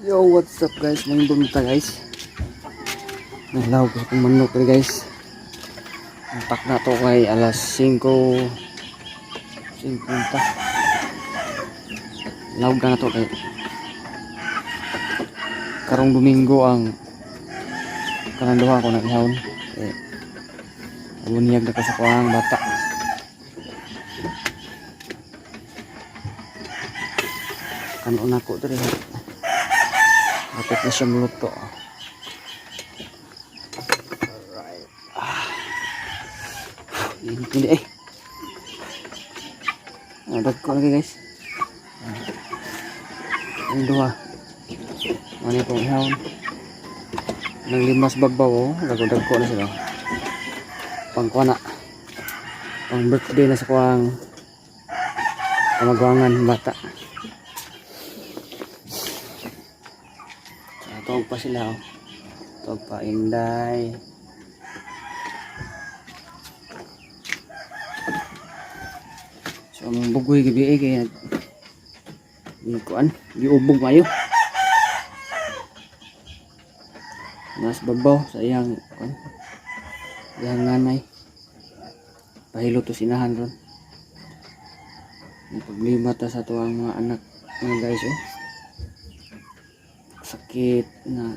Yo, what's up, guys? Maayong buntag, guys. Naglawog ko sa akong manok rin, guys. Ang takna to kay alas 5:50. Lawog na to kay karong Domingo ang kanang duha ko nang ihawon. Kay bunyag na ko sa kuang bata. Kanon nako diri. Dapat na siya muluto. Alright. Ah. Init hindi eh. Ah, dagko lagi, guys. Ah. Ang duha. Ano itong ihawon? Nang limas bagbaw oh. Dagko-dagko na sila. Pang kuha na. Pang birthday na sa kuang kamagwangan bata. Tawag pa sila oh. Tawag pa, Inday. So ang bugoy gabi eh kaya di kuan, giubog mayo. Nas babaw sa iyang kuan. Iyang nanay. Pahilot to sinahan ron. May problema ta sa tuang mga anak, mga guys, oh. Sakit na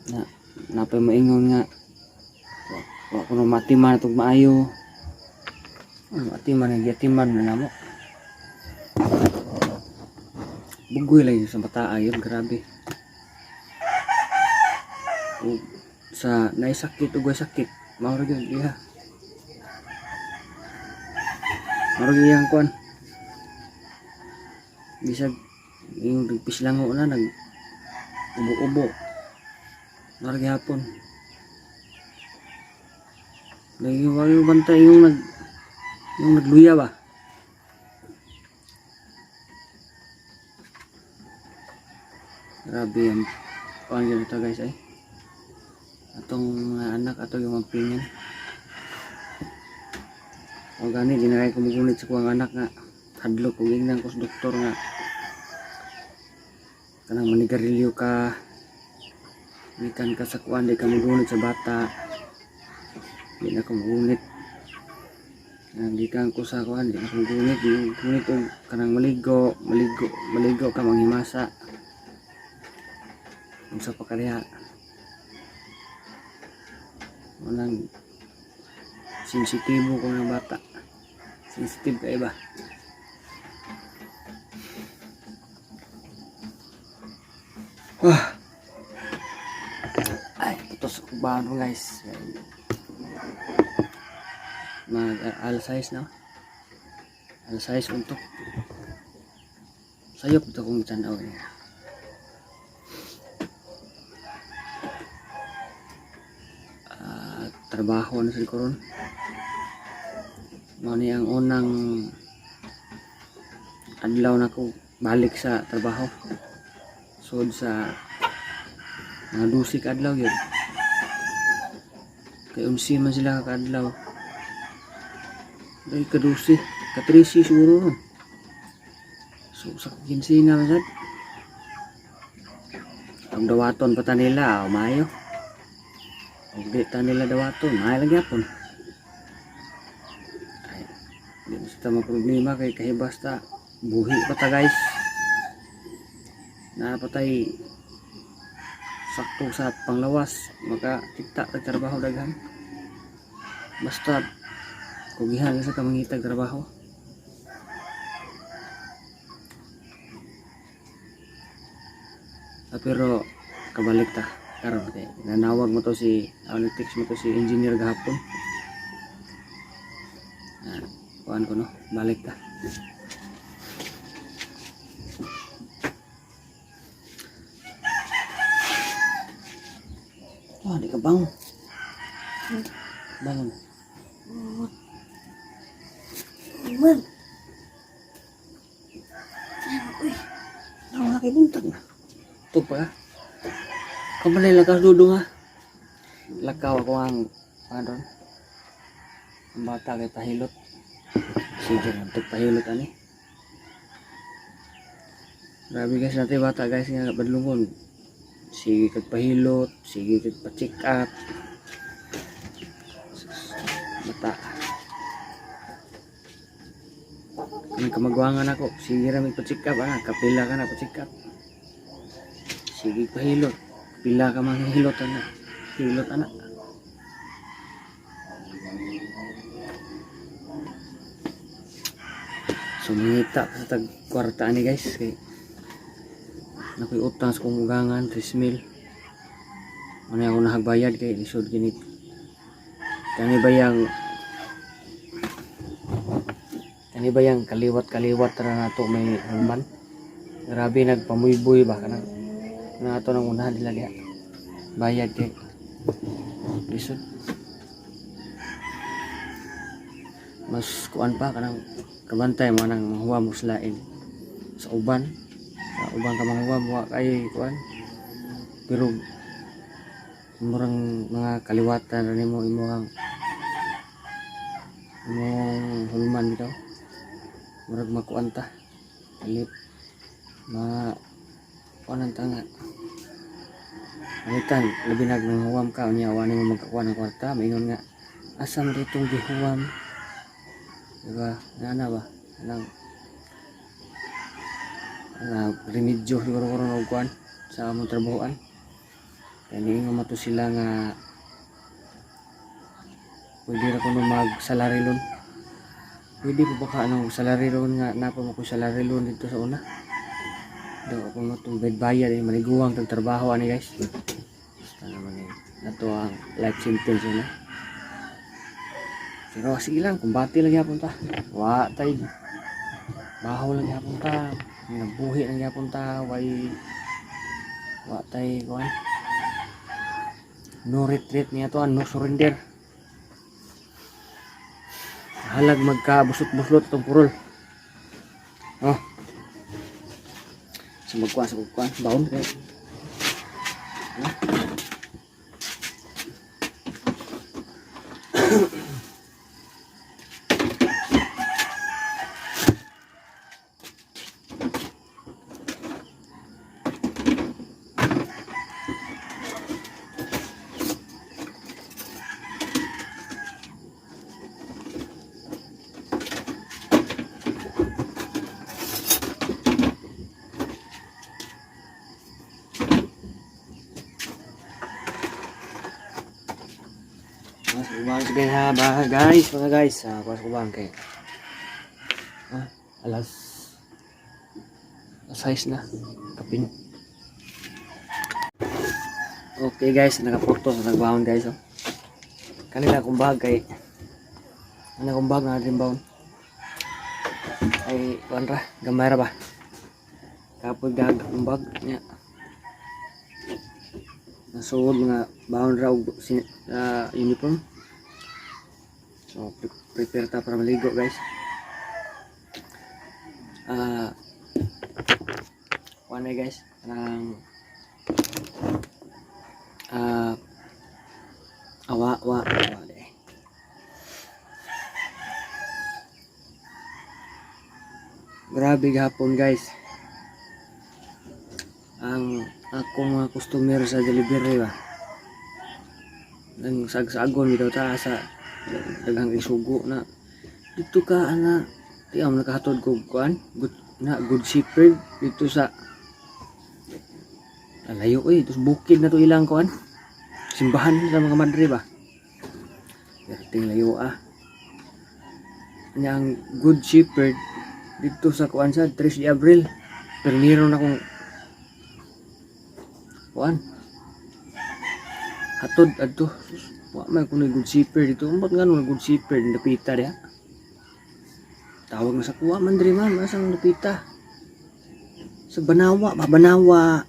na napay maingon nga wa ko no matiman atong maayo. Ano matiman na giatiman na namo. Bugoy lang yun sa bata ayun, grabe. Ug sa naisakit ug way sakit, mao ra gyud diha. Mao ra gyud iyang kuan. Bisag yung nagpislango na, nag ubo-ubo. Mao ra gihapon. Lagi wa yung bantay yung nagluya ba? Grabe ang kuan gyud ito, guys, ay. Atong mga anak ato yung magpingan. O gani di na kay kumugunit sa kuang anak nga hadlok ug ingnan ko sa doktor nga kanang manigarilyo ka, gikan ka sa kuan, di ka mugunit sa bata. Di na ko mugunit. Nang gikan ko sa kuan, di na ko mugunit, di mugunit og kanang maligo, maligo, maligo ka, manghimasa. Unsa pa kaniya? Walang sensitibo ko ng bata. Sensitive kay ba? Ah. Ay, putos ako ba, guys? Mag alas 6 na. Alas 6 untuk. Sayop ito kung tanaw niya. Ah, trabaho na sa karon. Mao ni ang unang adlaw na ko balik sa trabaho. Sud sa mga 12 ka adlaw yun. Kay 11 man sila ka adlaw. Ay, ka-12, ka-13 siguro, no. So sa 15 na man sad. Ang dawaton pa ta nila, oh, maayo. Ug di ta nila dawaton, maayo lang gyapon. Ay, di mo sa problema kay kahibas ta buhi pa ta, guys. Naa pa tay sakto sa panglawas, maka kita tag trabaho daghan. Basta kugihan sa ka mangitag trabaho. Ah, pero kabalik ta karon kay nanawag mo to si text mo to si engineer gahapon. Ah, kuan ko no, balik ta. Ah, di ka bangon. Bangon. Man. Uy, Ano na kay buntag na. Ito pa. Kamalay lakas dudong ha. Lakaw ako ang ano ang bata kay pahilot. Sige, nagtog pahilot ani. Grabe guys, natin bata guys nga badlungon. Sige kag pahilot, sige kag pa-check up. Sus, bata. Ang kamagwangan ako, sige ra may pa-check up ana, kapila ka na pa-check up. Sige pahilot. Pila ka mang hilot ana. Hilot ana. Sumita pa sa tag kwarta ani guys kay nakoy utang sa kong ugangan 3 mil. Ano ako nahagbayad kay lisod gini. Kani bayang kaliwat-kaliwat ra nato may hulman. Grabe nagpamuyboy ba kanang nato nang unahan nila diha. Bayad kay lisod. Mas kuan pa kanang kabantay mo nang manghuwa mo sa lain sa uban. Sa uban ka manghuwa mo kay kuan. Pero murang mga kaliwatan ra nimo imong imong hulman bitaw. Murag makuan ta. Kalit ma kuan ta nga. Palitan, labi nag nanghuwam ka unya wa nimo magkakuha ng kwarta, maingon nga asa man ditong gihuwam. Diba? Ana ba? Anang ana remedyo siguro karon og kuan sa among trabahoan. Kay niingon man to sila nga pwede ra kuno mag salary loan. Pwede pa ba ka anong salary loan nga napa mo ko salary loan dito sa una? Daw ako mo itong bayad eh, maliguang tag trabaho ani guys. Basta naman eh, nato ang life sentence yun eh. Pero sige lang, kumbati lang yapon ta. Wa tay. Baho lang yapon ta. Nabuhi lang yapon ta. Way wa tay kuan. No retreat niya to, no surrender. Halag magkabusot-buslot itong purol. Oh. So magkuha sa kukuha. Baon kay. Ha? Mas ubang sige ha ba guys, mga guys, ah, kuha sa ubang kay. Ah, alas alas 6 na. Kapin. Okay guys, nakaporto sa nagbaon guys oh. Kanila akong bag kay ano akong bag na din baon. Ay kuan ra, gamay ra ba. Kapoy gag akong bag nya. Nasuod mga baon ra og uniform. So prepare ta para maligo guys. Kuan na guys, kanang awa wa wa de. Grabe gahapon guys. Ang akong mga customer sa delivery ba. Nang sag-sagon bitaw ta sa daghang isugo na dito ka ana di am nakahatod ko kuan good na good shepherd dito sa layo oy tos bukid na to ilang kuan simbahan sa mga madre ba perting layo ah. Nya ang good shepherd dito sa kuan sa 3 de Abril pero meron akong kuan hatod adto. Sus, wa man kuno good shepherd dito. Umbot nga no good shepherd napita diha. Tawag na sa kuwa man diri ma'am, asa ang napita? Sa Banawa ba, Banawa.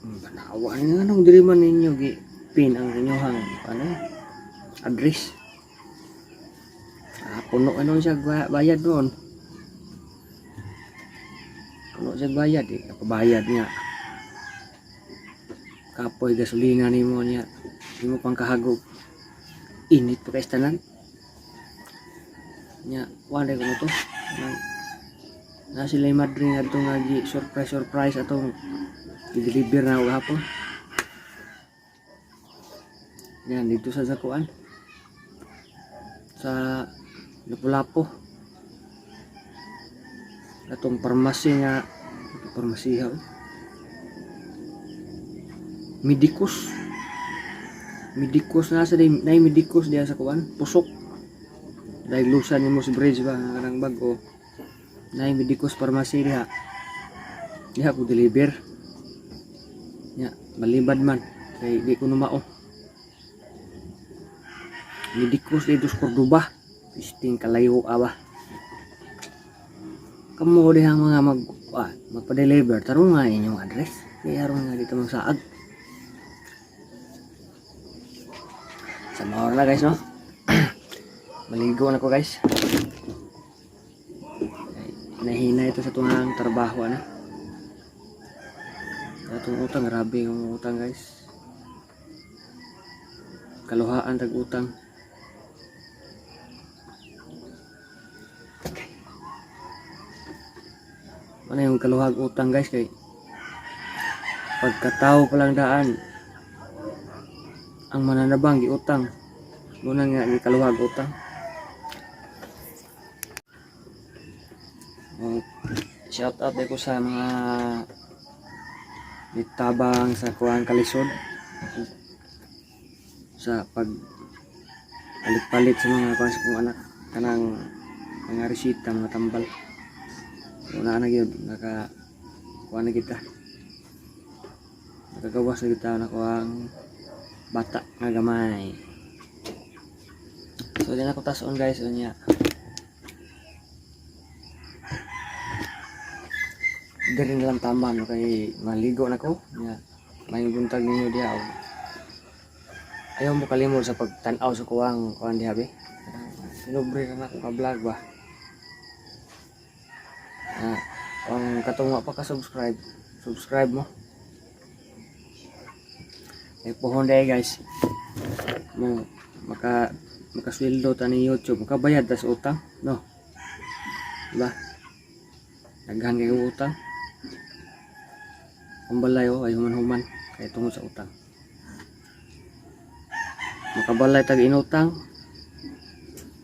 Banawa ni nganong diri man ninyo gi pin ang inyohang ano address. Ah, puno ano siya bayad doon. Puno siya bayad eh, kapabayad niya. Kapoy gasolina nimo niya. Nimo pang kahagog. Init pa kay tanan. Nya, wala ko to. Nang Na sila yung madre nga itong nga surprise surprise atong i-deliver na ako hapon. Yan, dito sa Zakuan. Sa Lapu-Lapu. Atong parmasi nga parmasi ha. Medicus. Medicus na sa nay Medicus diya sa kuan, pusok. Dahil lusan nimo sa bridge ba nga kanang bago. Nay Medicus Pharmacy diha. Diha ko deliver. Nya, malibad man kay di ko numao. Medicus dito sa Cordoba. Pisting kalayo aba. Kamo diha mga magpa-deliver, tarong nga inyong address. Kaya aron nga dito magsaag. Sa maor na guys, no? Maligo na ko guys. Ay, nahina ito sa tungang trabaho ano. Atong utang, grabe yung utang guys. Kaluhaan tag utang. Okay. Ano yung kaluhag utang guys kay pagkatao pa lang daan ang mananabang giutang muna nga gikaluhag utang. Oh, shout out ko sa mga nitabang sa kuang kalisod sa pag palit-palit sa mga kuang sa kong anak kanang mga resita, mga tambal. Una na gyud naka kuan na kita, nakagawas na kita na kuang bata nga gamay. So di na ko tason guys unya. Diri na lang tama no kay maligo na ko. Nya may buntag ninyo diha og ayaw mo kalimot sa pagtan-aw sa kuwang kuan diha be. Sinobre ka na akong ka-vlog ba. Ang katong wa pa ka-subscribe, subscribe mo. Ay pohon day guys. Mo makasweldo ta ni YouTube, makabayad ta sa utang, no? Diba? Daghan kay utang. Ang balay oh, ay human-human kay tungod sa utang. Makabalay tag inutang,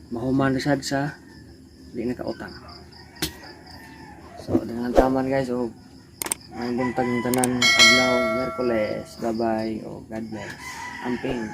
mahuman na sad sa di nakautang. So, dengan taman guys, oh, may buntag ng tanan, adlaw, Miyerkules, bye-bye, oh, God bless. Amping.